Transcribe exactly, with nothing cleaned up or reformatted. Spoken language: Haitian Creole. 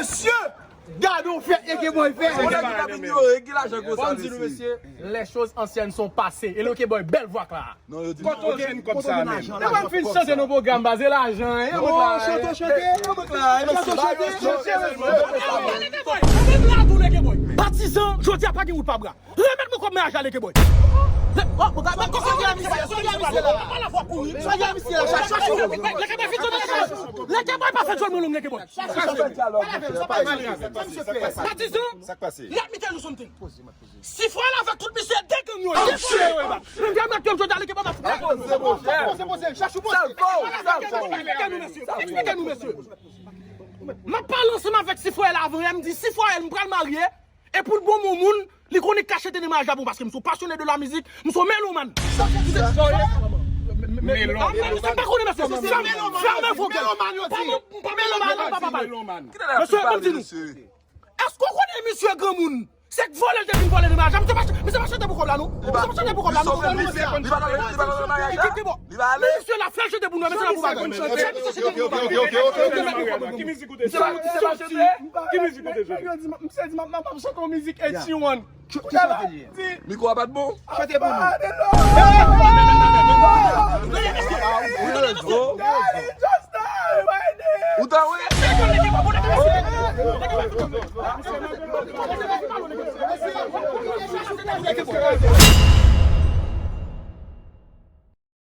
Mesye, gade yon fèt Lekeboy fè. Moun ki t ap inyore, ki lajan konsa, Bon, di nou, mesye, les choses anciennes sont passées. E Lekeboy, bèl vwa k la. Non, yo di kote w jwenn kòb sa menm. Lè mwen fin chante nan pwogram, ba se lajan, hein. Oh, chante, chante. Chante, chante. Patizan, jodi a pa gen wout pa bra. Remèt mwen kòb mennaj la, Lekeboy. Lekeboy pa fè jwèl mwen long, Lekeboy. Patizan, let me tell you something. Si frè la avèk tout misye de gang yo, de frè yo e ba. Menm jan mèt yo jodi a, Lekeboy pa fè. Eksplike nou, mesye. Eksplike nou, mesye. M ap pale ansanm avèk si frè la avan yè, m di si frè m pral marye. E pou l bon moun moun, li konnen k ka chante nan maryaj la pou m, paske m se yon pasyone de la mizik, m se yon melomàn. Melomàn. M pa konnen, mesye. Fèmen, fèmen vokal. M pa melomàn, non, papa. Mesye, ban m di nou. Èske w konnen misye granmoun? Se k vòlè l te vin vòlè nan maryaj la. Misye pa, misye pa chante pou kòb la, non. Misye pa chante pou kòb la, non. Li pa nan maryaj la. Li pa ale. Misye la fè l chante pou nou, mesye la pou bagay. Misye pa chante. Ki mizik ou te chante? Ki mizik ou te chante? Misye di m ap chante yon mizik eighty-one. Kounye a la, di. Mikwo a pa t bon. Chante pou nou. Ou ta wè?